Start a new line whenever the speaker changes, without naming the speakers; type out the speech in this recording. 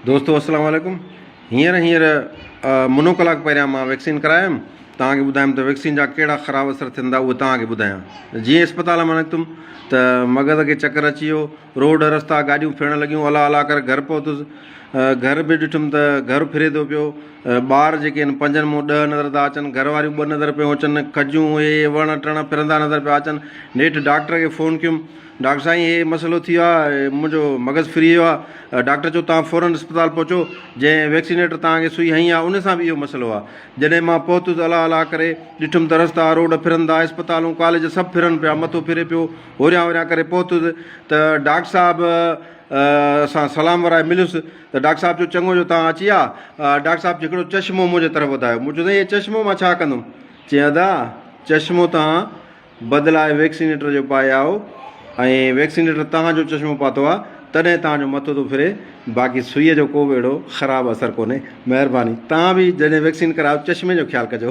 دوستو اسلام عليڪم هينئر هينئر منو ڪلاڪ پهريان مان ويڪسين ڪرايم توهان کي ٻڌايم ته ويڪسين جا ڪهڙا خراب اثر ٿين ٿا اهي توهان کي ٻڌايان جيئن اسپتال مان نڪتم ته مغز کي چڪر اچي ويو روڊ رستا گاڏيون ڦرڻ لڳيون الله الله ڪري گهر پهتس گهر به ڏٺم ته گهر ڦري ٿو پيو ٻار جيڪي آهن پنجن مون ڏهه نظر ٿا اچن گهر واريون ٻه نظر پيون اچن کجيون اهي وڻ ٽڻ ڦرندا نظر پيا اچن نيٺ ڊاڪٽر کي فون ڪيم ڊاڪٽر سائين هي مسئلو ٿي ويو آهي منهنجو مغز ڦري ويو آهي ڊاڪٽر چيو توهان فورن اسپتال پهچو جنهن ويڪسينيٽر توهان کي سئي هنئي آهي ان سان به اهو مسئلو آهي جڏهن مان پهتس الله الله ڪري ڏٺم ته رستا روڊ ڦرن ٿا اسپتالون ڪاليج سڀ ڦرن پيا مٿو ڦري پيو هوريان هوريان ڪري پهتس ته ڊاڪٽر صاحب سان سلام ورائي مليس ته ڊاڪٽر صاحب چيو چڱو جو توهان اچي ويا ڊاڪٽر صاحب هڪڙو چشمو منهنجي طرف وڌايو مون چيو سائين هي چشمو مان ڇا ڪندم چيائين ادا چشمو توهان بدلاء ويڪسينيٽر جو پائي آئو ۽ ويڪسينيٽر توهان جو چشمو پاتو آ تڏهن توهان جو مٿو ٿو ڦري باقي سوئي جو ڪو به اهڙو خراب اثر ڪونهي مهرباني توهان به جڏهن ويڪسين ڪرايو چشمي جو خيال ڪجو.